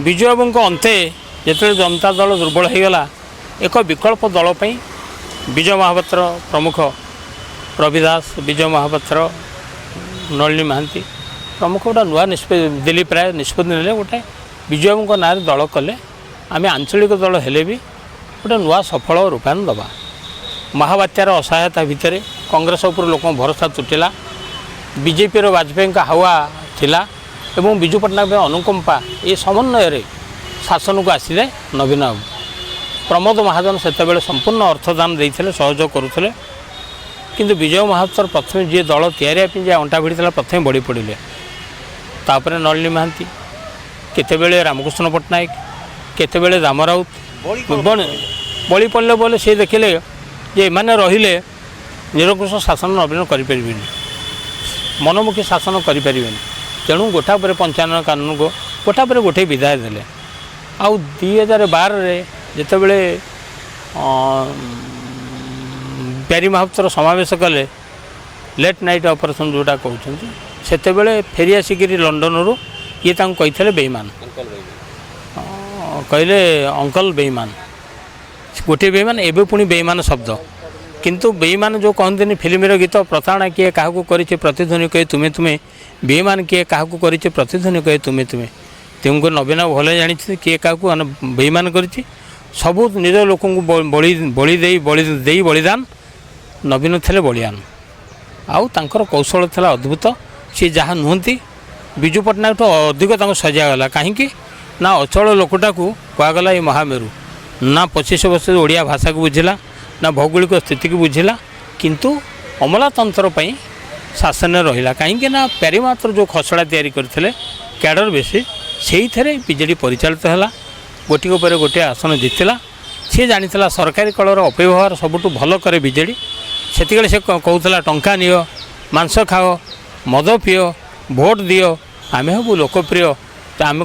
ବିଜୁବାବୁଙ୍କ ଅନ୍ତେ ଯେତେବେଳେ ଜନତା ଦଳ ଦୁର୍ବଳ ହୋଇଗଲା, ଏକ ବିକଳ୍ପ ଦଳ ପାଇଁ ବିଜୟ ମହାପାତ୍ର ପ୍ରମୁଖ, ରବି ଦାସ, ବିଜୟ ମହାପାତ୍ର, ନଳିନୀ ମହାନ୍ତି ପ୍ରମୁଖ ଗୋଟେ ନୂଆ ନିଷ୍ପତ୍ତି, ଦିଲ୍ଲୀପ ରାୟ ନିଷ୍ପତ୍ତି ନେଲେ, ଗୋଟେ ବିଜୁବାବୁଙ୍କ ନାଁରେ ଦଳ କଲେ ଆମେ ଆଞ୍ଚଳିକ ଦଳ ହେଲେ ବି ଗୋଟେ ନୂଆ ସଫଳ ରୂପାୟନ ଦେବା। ମହାବାତ୍ୟାର ଅସହାୟତା ଭିତରେ କଂଗ୍ରେସ ଉପରୁ ଲୋକଙ୍କ ଭରସା ତୁଟିଲା, ବିଜେପିର ବାଜପେୟୀଙ୍କ ହାୱା ଥିଲା ଏବଂ ବିଜୁ ପଟ୍ଟନାୟକଙ୍କ ଅନୁକମ୍ପା, ଏ ସମନ୍ୱୟରେ ଶାସନକୁ ଆସିଲେ ନବୀନ ବାବୁ। ପ୍ରମୋଦ ମହାଜନ ସେତେବେଳେ ସମ୍ପୂର୍ଣ୍ଣ ଅର୍ଥଦାନ ଦେଇଥିଲେ, ସହଯୋଗ କରୁଥିଲେ। କିନ୍ତୁ ବିଜୟ ମହାପାତ୍ର ପ୍ରଥମେ ଯିଏ ଦଳ ତିଆରି ପାଇଁ ଯିଏ ଅଣ୍ଟା ଭିଡ଼ିଥିଲା, ପ୍ରଥମେ ବଳି ପଡ଼ିଲେ। ତାପରେ ନଳିନୀ ମହାନ୍ତି, କେତେବେଳେ ରାମକୃଷ୍ଣ ପଟ୍ଟନାୟକ, କେତେବେଳେ ଦାମ ରାଉତ ବଳି ପଡ଼ିଲେ। ବୋଲେ ସେ ଦେଖିଲେ ଯେ ଏମାନେ ରହିଲେ ନିରଙ୍କୁଶ ଶାସନ ନବୀନ କରିପାରିବେନି, ମନମୁଖୀ ଶାସନ କରିପାରିବେନି। ତେଣୁ ଗୋଟା ପରେ 95 କାନୁନକୁ ଗୋଟା ପରେ ଗୋଟିଏ ବିଦାୟ ଦେଲେ। ଆଉ 2012ରେ ଯେତେବେଳେ ପ୍ୟାରୀ ମହାପାତ୍ର ସମାବେଶ କଲେ, ଲେଟ୍ ନାଇଟ୍ ଅପରେସନ୍ ଯେଉଁଟା କହୁଛନ୍ତି, ସେତେବେଳେ ଫେରି ଆସିକିରି ଲଣ୍ଡନରୁ ଇଏ ତାଙ୍କୁ କହିଥିଲେ ବେଇମାନ, କହିଲେ ଅଙ୍କଲ ବେଇମାନ, ଗୋଟିଏ ବେଇମାନ, ଏବେ ପୁଣି ବେଇମାନ ଶବ୍ଦ। କିନ୍ତୁ ବେଇମାନ ଯେଉଁ କହନ୍ତିନି ଫିଲ୍ମର ଗୀତ, ପ୍ରତାରଣା କିଏ କାହାକୁ କରିଛି ପ୍ରତିଧ୍ୱନି କହେ ତୁମେ ତୁମେ, ବେଇମାନ କିଏ କାହାକୁ କରିଛି ପ୍ରତିଧ୍ୱନି କହେ ତୁମେ ତୁମେ। ତେଣୁକରି ନବୀନ ଭଲ ଜାଣିଛି କିଏ କାହାକୁ ବେଇମାନ କରିଛି। ସବୁ ନିଜ ଲୋକଙ୍କୁ ବଳି ବଳି ଦେଇ, ବଳି ଦେଇ ବଳିଦାନ, ନବୀନ ଥିଲେ ବଳିଆନ। ଆଉ ତାଙ୍କର କୌଶଳ ଥିଲା ଅଦ୍ଭୁତ। ସିଏ ଯାହା ନୁହନ୍ତି, ବିଜୁ ପଟ୍ଟନାୟକଠୁ ଅଧିକ ତାଙ୍କୁ ସଜାଗଲା। କାହିଁକି ନା ଅଚଳ ଲୋକଟାକୁ କୁହାଗଲା ଏ ମହାମେରୁ, ନା 25 ବର୍ଷ ଓଡ଼ିଆ ଭାଷାକୁ ବୁଝିଲା, ନା ଭୌଗୋଳିକ ସ୍ଥିତିକୁ ବୁଝିଲା, କିନ୍ତୁ ଅମଲାତନ୍ତ୍ର ପାଇଁ ଶାସନରେ ରହିଲା। କାହିଁକି ନା ପ୍ୟାରୀ ମହାପାତ୍ର ଯେଉଁ ଖସଡ଼ା ତିଆରି କରିଥିଲେ କ୍ୟାଡ଼ର ବେଶୀ, ସେଇଥିରେ ବିଜେଡ଼ି ପରିଚାଳିତ ହେଲା, ଗୋଟିକ ପରେ ଗୋଟିଏ ଆସନ ଜିତିଲା। ସିଏ ଜାଣିଥିଲା ସରକାରୀ କଳର ଅପବ୍ୟବହାର ସବୁଠୁ ଭଲ କରେ ବିଜେଡ଼ି। ସେତିକିବେଳେ ସେ କହୁଥିଲା ଟଙ୍କା ନିଅ, ମାଂସ ଖାଅ, ମଦ ପିଅ, ଭୋଟ ଦିଅ, ଆମେ ହେବୁ ଲୋକପ୍ରିୟ। ତ ଆମେ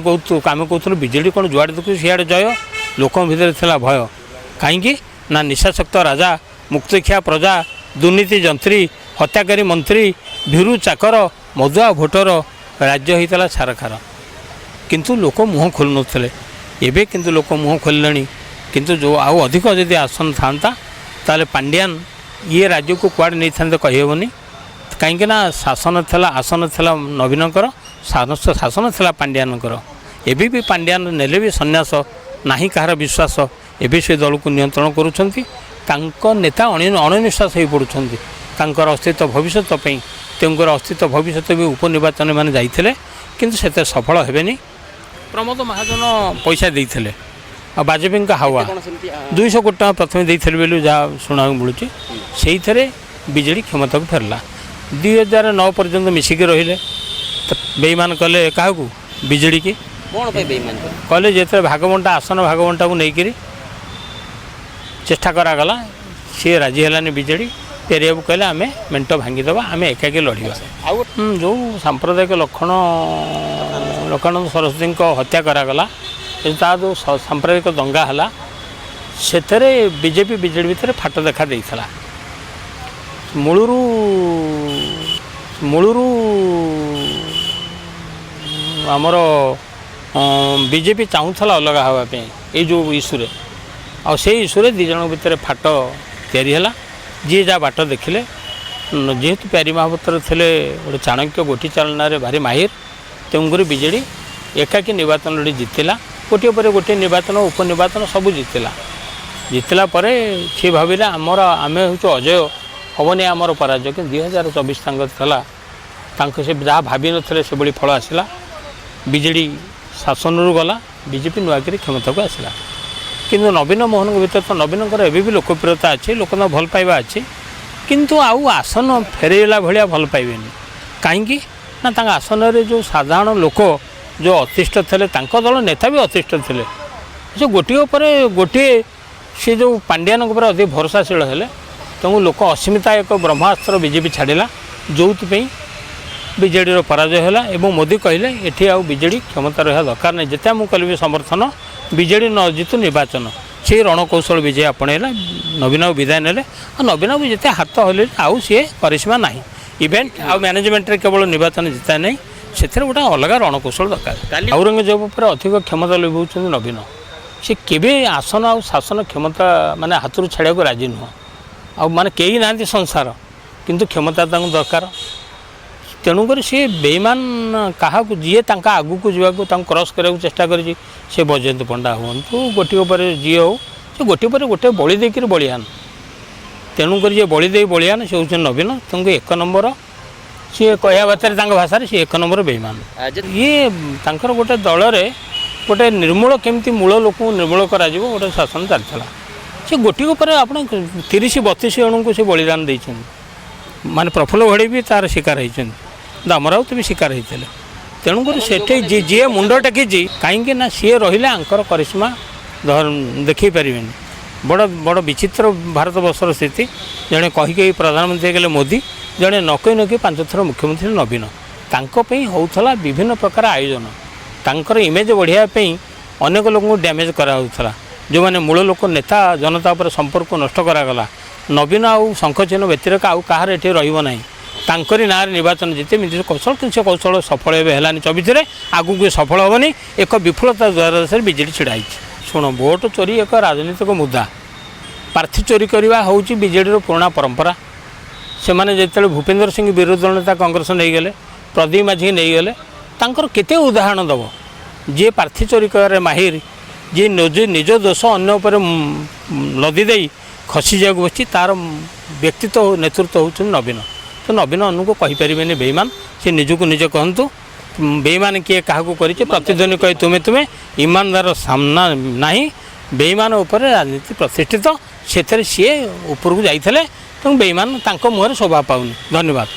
କହୁଥିଲୁ ବିଜେଡ଼ି କ'ଣ ଯୁଆଡ଼େ ଦେଖୁଛୁ ସିଆଡ଼େ ଜୟ। ଲୋକଙ୍କ ଭିତରେ ଥିଲା ଭୟ। କାହିଁକି ନା ନିଶାସକ୍ତ ରାଜା, ମୁକ୍ତିଖିଆ ପ୍ରଜା, ଦୁର୍ନୀତି ଯନ୍ତ୍ରୀ, ହତ୍ୟାକାରୀ ମନ୍ତ୍ରୀ, ଭୀରୁ ଚାକର, ମଦୁଆ ଭୋଟର, ରାଜ୍ୟ ହେଇଥିଲା ଛାରଖାର। କିନ୍ତୁ ଲୋକ ମୁହଁ ଖୋଲୁନଥିଲେ। ଏବେ କିନ୍ତୁ ଲୋକ ମୁହଁ ଖୋଲିଲେଣି। କିନ୍ତୁ ଯେଉଁ ଆଉ ଅଧିକ ଯଦି ଆସନ ଥାନ୍ତା, ତାହେଲେ ପାଣ୍ଡିଆନ ଇଏ ରାଜ୍ୟକୁ କୁଆଡ଼େ ନେଇଥାନ୍ତେ କହିହେବନି। କାହିଁକି ନା ଶାସନ ଥିଲା, ଆସନ ଥିଲା ନବୀନଙ୍କର, ଶାସନ ଥିଲା ପାଣ୍ଡିଆନଙ୍କର। ଏବେ ବି ପାଣ୍ଡିଆନ ନେଲେ ବି ସନ୍ନ୍ୟାସ, ନାହିଁ କାହାର ବିଶ୍ୱାସ। ଏବେ ସେ ଦଳକୁ ନିୟନ୍ତ୍ରଣ କରୁଛନ୍ତି। ତାଙ୍କ ନେତା ଅଣନିଶ୍ୱାସ ହେଇ ପଡ଼ୁଛନ୍ତି ତାଙ୍କର ଅସ୍ତିତ୍ୱ ଭବିଷ୍ୟତ ପାଇଁ। ତାଙ୍କର ଅସ୍ତିତ୍ୱ ଭବିଷ୍ୟତ ବି ଉପନିର୍ବାଚନ ମାନେ ଯାଇଥିଲେ, କିନ୍ତୁ ସେତେ ସଫଳ ହେବେନି। ପ୍ରମୋଦ ମହାଜନ ପଇସା ଦେଇଥିଲେ ଆଉ ବାଜପେୟୀଙ୍କ ହାୱା। କ'ଣ ସେମିତି 200 କୋଟି ଟଙ୍କା ପ୍ରଥମେ ଦେଇଥିଲେ ବୋଲି ଯାହା ଶୁଣିବାକୁ ମିଳୁଛି। ସେଇଥିରେ ବିଜେଡ଼ି କ୍ଷମତାକୁ ଫେରିଲା। 2009 ପର୍ଯ୍ୟନ୍ତ ମିଶିକି ରହିଲେ। ତ ବେଇମାନ କଲେ କାହାକୁ? ବିଜେଡ଼ିକି। କ'ଣ ପାଇଁ ବେଇମାନ କଲେ? କଲେ ଯେତେବେଳେ ଭାଗବଣ୍ଟା, ଆସନ ଭାଗବଣ୍ଟାକୁ ନେଇକରି ଚେଷ୍ଟା କରାଗଲା, ସିଏ ରାଜି ହେଲାନି ବିଜେଡ଼ି। ପେରିବାକୁ କହିଲେ ଆମେ ମେଣ୍ଟ ଭାଙ୍ଗିଦେବା, ଆମେ ଏକାକୀ ଲଢ଼ିବା। ଆଉ ଯେଉଁ ସାମ୍ପ୍ରଦାୟିକ ଲକ୍ଷ୍ମଣ ସରସ୍ୱତୀଙ୍କ ହତ୍ୟା କରାଗଲା, ତା ଯେଉଁ ସାମ୍ପ୍ରଦାୟିକ ଦଙ୍ଗା ହେଲା, ସେଥିରେ ବିଜେପି ବିଜେଡ଼ି ଭିତରେ ଫାଟ ଦେଖା ଦେଇଥିଲା। ମୂଳରୁ ମୂଳରୁ ଆମର ବିଜେପି ଚାହୁଁଥିଲା ଅଲଗା ହେବା ପାଇଁ ଏଇ ଯେଉଁ ଇସ୍ୟୁରେ। ଆଉ ସେଇ ଇସ୍ୟୁରେ ଦୁଇ ଜଣଙ୍କ ଭିତରେ ଫାଟ ତିଆରି ହେଲା। ଯିଏ ଯାହା ବାଟ ଦେଖିଲେ। ଯେହେତୁ ପ୍ୟାରୀ ମହାପାତ୍ର ଥିଲେ ଗୋଟେ ଚାଣକ୍ୟ, ଗୋଟି ଚାଳନାରେ ଭାରି ମାହିର, ତେଣୁକରି ବିଜେଡ଼ି ଏକାକୀ ନିର୍ବାଚନ ଲଢ଼ି ଜିତିଲା। ଗୋଟିଏ ପରେ ଗୋଟିଏ ନିର୍ବାଚନ, ଉପନିର୍ବାଚନ ସବୁ ଜିତିଲା। ଜିତିଲା ପରେ ସିଏ ଭାବିଲେ ଆମର ଆମେ ହେଉଛୁ ଅଜୟ, ହେବନି ଆମର ପରାଜୟ। କିନ୍ତୁ 2024 ତାଙ୍କର ଥିଲା, ତାଙ୍କ ସେ ଯାହା ଭାବିନଥିଲେ ସେଭଳି ଫଳ ଆସିଲା। ବିଜେଡ଼ି ଶାସନରୁ ଗଲା, ବିଜେପି ନୂଆକରି କ୍ଷମତାକୁ ଆସିଲା। କିନ୍ତୁ ନବୀନ ମୋହନଙ୍କ ଭିତରେ ତ ନବୀନଙ୍କର ଏବେ ବି ଲୋକପ୍ରିୟତା ଅଛି, ଲୋକଙ୍କ ଭଲ ପାଇବା ଅଛି, କିନ୍ତୁ ଆଉ ଆସନ ଫେରେଇଲା ଭଳିଆ ଭଲ ପାଇବେନି। କାହିଁକି ନା ତାଙ୍କ ଆସନରେ ଯେଉଁ ସାଧାରଣ ଲୋକ ଯେଉଁ ଅତିଷ୍ଠ ଥିଲେ, ତାଙ୍କ ଦଳ ନେତା ବି ଅତିଷ୍ଠ ଥିଲେ। ସେ ଗୋଟିଏ ଉପରେ ଗୋଟିଏ, ସେ ଯେଉଁ ପାଣ୍ଡିଆନଙ୍କ ଉପରେ ଅଧିକ ଭରସାଶୀଳ ହେଲେ, ତେଣୁ ଲୋକ ଅସ୍ମିତା ଏକ ବ୍ରହ୍ମାସ୍ତ୍ର ବିଜେପି ଛାଡ଼ିଲା, ଯେଉଁଥିପାଇଁ ବିଜେଡ଼ିର ପରାଜୟ ହେଲା। ଏବଂ ମୋଦି କହିଲେ ଏଠି ଆଉ ବିଜେଡ଼ି କ୍ଷମତା ରହିବା ଦରକାର ନାହିଁ, ଯେତେ ମୁଁ କଲି ବି ସମର୍ଥନ, ବିଜେଡ଼ି ନ ଜିତୁ ନିର୍ବାଚନ। ସେଇ ରଣକୌଶଳ ବିଜୟ ଆପଣେଇଲା। ନବୀନ ବାବୁ ବିଦାୟ ନେଲେ। ଆଉ ନବୀନ ବାବୁ ଯେତେ ହାତ ହଲେଇଲେ ଆଉ ସିଏ କରିସ୍ମା ନାହିଁ। ଇଭେଣ୍ଟ ଆଉ ମ୍ୟାନେଜମେଣ୍ଟରେ କେବଳ ନିର୍ବାଚନ ଜିତା ନାହିଁ, ସେଥିରେ ଗୋଟେ ଅଲଗା ରଣକୌଶଳ ଦରକାର। ଔରଙ୍ଗଜେବ ଉପରେ ଅଧିକ କ୍ଷମତା ଲୋଭଉଛନ୍ତି ନବୀନ। ସେ କେବେ ଆସନ ଆଉ ଶାସନ କ୍ଷମତା ମାନେ ହାତରୁ ଛାଡ଼ିବାକୁ ରାଜି ନୁହଁ। ଆଉ ମାନେ କେହି ନାହାନ୍ତି ସଂସାର, କିନ୍ତୁ କ୍ଷମତା ତାଙ୍କୁ ଦରକାର। ତେଣୁକରି ସିଏ ବେଇମାନ କାହାକୁ, ଯିଏ ତାଙ୍କ ଆଗକୁ ଯିବାକୁ, ତାଙ୍କୁ କ୍ରସ୍ କରିବାକୁ ଚେଷ୍ଟା କରିଛି, ସେ ବୈଜୟନ୍ତ ପଣ୍ଡା ହୁଅନ୍ତୁ, ଗୋଟିଏ ପରେ ଯିଏ ହଉ, ସେ ଗୋଟିଏ ପରେ ଗୋଟେ ବଳି ଦେଇକରି ବଳିଆନ। ତେଣୁକରି ଯିଏ ବଳି ଦେଇ ବଳିଆନ, ସେ ହେଉଛନ୍ତି ନବୀନ। ତାଙ୍କୁ ଏକ ନମ୍ବର ସିଏ କହିବା ବାର୍ତ୍ତାରେ, ତାଙ୍କ ଭାଷାରେ ସିଏ ଏକ ନମ୍ବର ବେଇମାନ। ଇଏ ତାଙ୍କର ଗୋଟେ ଦଳରେ ଗୋଟେ ନିର୍ମୂଳ, କେମିତି ମୂଳ ଲୋକଙ୍କୁ ନିର୍ମୂଳ କରାଯିବ, ଗୋଟେ ଶାସନ ଚାଲିଥିଲା। ସେ ଗୋଟିକ ପରେ ଆପଣ 30-32 ଜଣଙ୍କୁ ସେ ବଳିଦାନ ଦେଇଛନ୍ତି। ମାନେ ପ୍ରଫୁଲ୍ଲ ଘଡ଼େଇ ବି ତାର ଶିକାର ହେଇଛନ୍ତି, ଦାମ ରାଉତ ବି ଶିକାର ହେଇଥିଲେ। ତେଣୁକରି ସେଠି ଯିଏ ମୁଣ୍ଡ ଟେକିଛି, କାହିଁକି ନା ସିଏ ରହିଲେ ଆଙ୍କର କରିସ୍ମା ଦେଖେଇ ପାରିବେନି। ବଡ଼ ବଡ଼ ବିଚିତ୍ର ଭାରତବର୍ଷର ସ୍ଥିତି। ଜଣେ କହିକି ପ୍ରଧାନମନ୍ତ୍ରୀ ହେଇଗଲେ ମୋଦି, ଜଣେ ନ କହି ନ କହି 5 ଥର ମୁଖ୍ୟମନ୍ତ୍ରୀ ନବୀନ। ତାଙ୍କ ପାଇଁ ହେଉଥିଲା ବିଭିନ୍ନ ପ୍ରକାର ଆୟୋଜନ। ତାଙ୍କର ଇମେଜ୍ ବଢ଼ିବା ପାଇଁ ଅନେକ ଲୋକଙ୍କୁ ଡ୍ୟାମେଜ୍ କରାହେଉଥିଲା। ଯେଉଁମାନେ ମୂଳ ଲୋକ, ନେତା, ଜନତା ଉପରେ ସମ୍ପର୍କ ନଷ୍ଟ କରାଗଲା। ନବୀନ ଆଉ ଶଙ୍ଖ ଚିହ୍ନ ବ୍ୟତିରେକ ଆଉ କାହାର ଏଠି ରହିବ ନାହିଁ, ତାଙ୍କରି ନାଁରେ ନିର୍ବାଚନ ଜିତେ, ଏମିତି କୌଶଳ। କିନ୍ତୁ ସେ କୌଶଳ ସଫଳ ଏବେ ହେଲାନି 24ରେ, ଆଗକୁ ସଫଳ ହେବନି। ଏକ ବିଫଳତା ଦ୍ୱାରଦେଶରେ ବିଜେଡ଼ି ଛିଡ଼ା ହେଇଛି। ଶୁଣ, ଭୋଟ ଚୋରି ଏକ ରାଜନୈତିକ ମୁଦ୍ଦା। ପ୍ରାର୍ଥୀ ଚୋରି କରିବା ହେଉଛି ବିଜେଡ଼ିର ପୁରୁଣା ପରମ୍ପରା। ସେମାନେ ଯେତେବେଳେ ଭୂପେନ୍ଦ୍ର ସିଂ ବିରୋଧୀ ଦଳ ନେତା କଂଗ୍ରେସ ନେଇଗଲେ, ପ୍ରଦୀପ ମାଝୀ ନେଇଗଲେ, ତାଙ୍କର କେତେ ଉଦାହରଣ ଦେବ? ଯିଏ ପ୍ରାର୍ଥୀ ଚୋରି କରିବାରେ ମାହିର, ଯିଏ ନିଜ ଦୋଷ ଅନ୍ୟ ଉପରେ ଲଦି ଦେଇ ଖସିଯିବାକୁ ବସିଛି, ତା'ର ବ୍ୟକ୍ତିତ୍ୱ ନେତୃତ୍ୱ ହେଉଛନ୍ତି ନବୀନ। ତ ନବୀନ ଅନ୍ୟକୁ କହିପାରିବେନି ବେଇମାନ, ସେ ନିଜକୁ ନିଜେ କହନ୍ତୁ। ବେଇମାନ କିଏ କାହାକୁ କରିଛି ପ୍ରତିଧ୍ୱନି କହେ ତୁମେ ତୁମେ, ଇମାନଦାର ସାମ୍ନା ନାହିଁ। ବେଇମାନ ଉପରେ ରାଜନୀତି ପ୍ରତିଷ୍ଠିତ, ସେଥିରେ ସିଏ ଉପରକୁ ଯାଇଥିଲେ। ତେଣୁ ବେଇମାନ ତାଙ୍କ ମୁହଁରେ ଶୋଭା ପାଉନି। ଧନ୍ୟବାଦ।